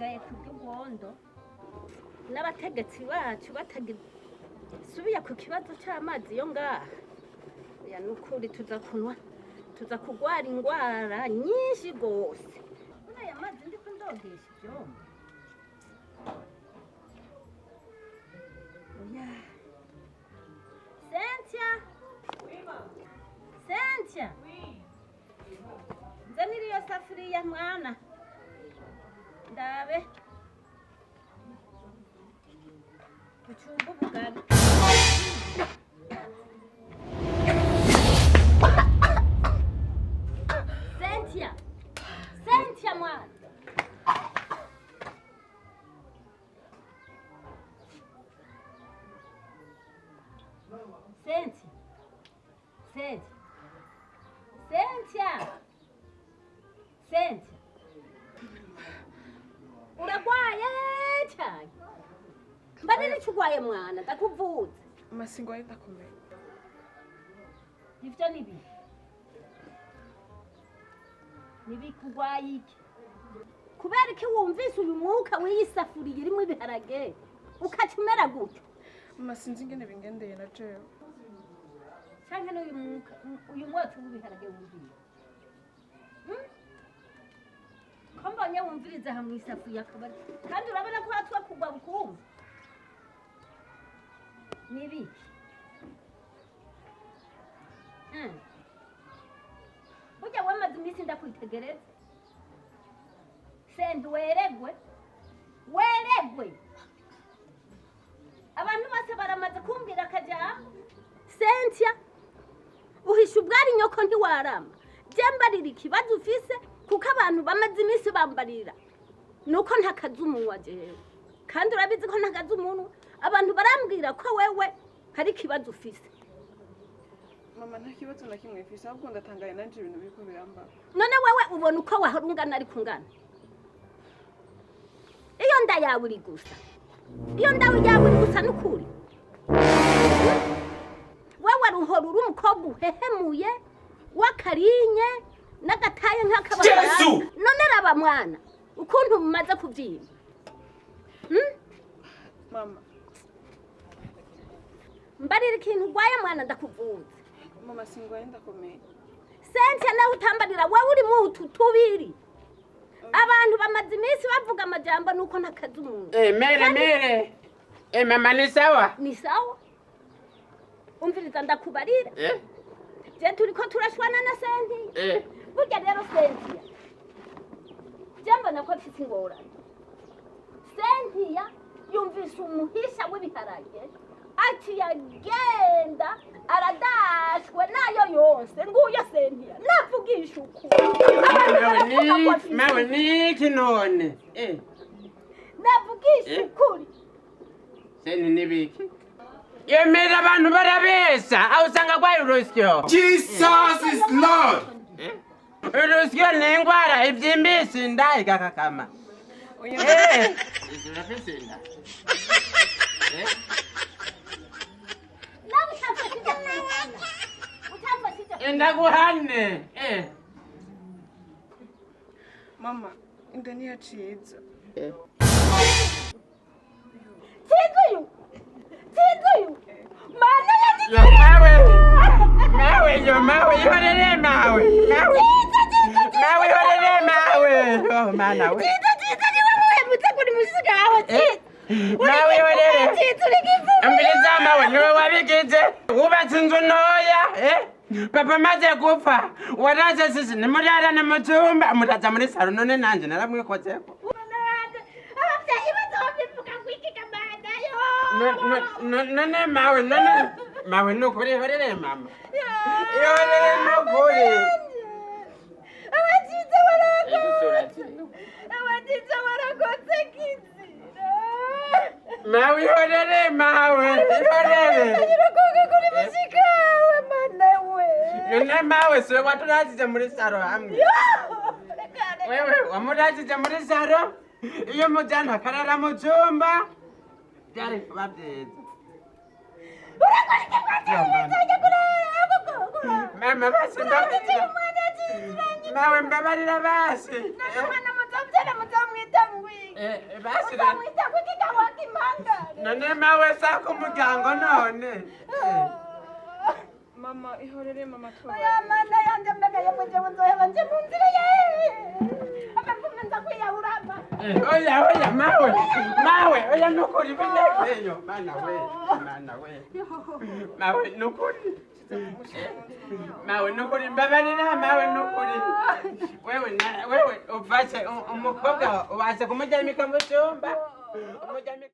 Nsigaye kurya urwondo n'abategetsi bacu batagisubiye ku kibazo c'amazi yo ngaha. Oya, nukuri tuza kunwa, tuza kugwara ingwara nyinshi gose. Muri aya mazi ndiko ndogesha ivyombo. Oya, Cynthia, Cynthia, nzanira iyo safuriya mwana, ndabe ucumba ubugari. Cynthia, Cynthia mwana. Cynthia, Cynthia, Cynthia, Cynthia, uragwaye cyane? Mbarira icyo urwaye mwana, ndakuvuze. Mama, singwaye, ndakomeye. Ivyo ni bibi nibikugwaye iki? Kubera iki wumvise uyu mwuka w'iyi safuriya irimo ibiharage ukaca umera gutyo? Mama, sinzi ingene bingendeye na jewe. Canke n'uyu mwuka, uyu mwotsi w'ibiharage wumvise? Ko mbonye wumviriza aha mw'isafuriya akaba kandi urabona ko hatwa kugwa bukumva nibiki? Burya wamaze iminsi ndakwitegereza. Senda weregwe, weregwe. Abantu bose baramaze kumbwira akajambo: "Cynthia, uhisha ubwari nyoko ntiwarama." Jembarira ikibazo ufise, kuko abantu bamaze iminsi bambarira nuko ntakaza umunwa jewe, kandi urabizi ko ntakaza umunwa. Abantu barambwira ko wewe hari ikibazo ufise. Mama, nta kibazo na kimwe mfise, ahubwo ndatangaye nanje ibintu biriko birambako. None wewe ubona uko wahora ungana, ariko ungana iyo nda yawe iri gusa, iyo nda yawe iri gusa n'ukuri. Wewe ruhora uri umukobwa uhehemuye w'akarinye n'agataye nk'akabafaransa. Yesu! None raba mwana ukuntu mumaze kuvyimba. Mama. Mbarira ikintu urwaye mwana, ndakuvuza. Mama, singwaye, ndakomeye. Cynthia, nawe utambarira, wowe uri mu utu tubiri. Abantu bamaze iminsi bavuga amajambo nuko ntakaza umuntu. Eh, mere mere. Eh, mama, ni sawa? Ni sawa. Umviriza ndakubarira. Eh? Je turiko turashwana na Cynthia. Eh. Burya rero Cynthia, je mbona ko afise ingorane. Cynthia yumvise umuhisha w'ibiharage aciye agenda aradashwe nayo yose. Nguyo Cynthia, navugisha ukuri, abantu Mawe baravuga ko ni afise mawe niki none? Eh. Navugisha Eh? ukuri. Seni nibiki? Yemera, abantu barabesa, aho usanga gwaye urusyo. Jesus is Lord. Eh? Urusyo ni ingwara ivyimbisa inda igakakama. Oya. Eh. Urafise inda? Eh? Nawe utamfashije kuhana, utamfashije. Ndaguhane. Eh. Mama, inda niyaciye iza. Eh. Cyiza uyu, cyiza uyu mana yanjye. Yo mawe. Mawe, yo mawe, ihorere mawe. Mawe. Cyiza, cyiza, cyiza. Mawe, ihorere mawe. Oh mana we. Cyiza, cyiza, niwe muhemutse kuri mushika wawe cyiza. Mawe, ihorere. Cyiza, uri givume. Umviriza mawe, niwe wabigize. Wubatse inzu ntoya, eh? Papa amaze gupfa, waraze sisi nimurarane mu cyumba, muraza muri saro, none nanje naramwikozeko. Mana wanjye, ababyeyi bazobivuga ngo iki kamana yo. None mawe, none mawe, nukuri ihorere mama. Ihorere nukuri. Abacize barakoze, abacize barakoze kizira. Mawe, ihorere mawe, ihorere. Nyirakongo kuri mushikawe, mana we. None mawe, siwe waturazize muri saro hamwe? Reka, reka. Wewe wamurazize muri saro, iyo mujyana akarara mu cyumba byari kuba byiza. Urakora iki kwateye kurara? Mama, basi mbabarira. Mawe, mbabarira basi. Umwana muzobyara muzomwita ngwiki? Basi rero. Uzamwita kuki gawaka impangare? None mawe sako umuryango none. Mama, ihorere mama, Oya tubabarire. Mana yanjye, mbega yemwe, jewe nzoheba nje mu nzira ye amapfume, nza kwiyahura ama. Oya, oya mawe, mawe, oya, nukuri binekeyo. Mana we, mana we, mawe, nukuri. Tuzakumushyira mu nzu, mama. Mawe, nukuri, mbabarira mawe, nukuri. Wewe wewe ufashe umukobwa waze kumuryamika mu cyumba, umuryamika.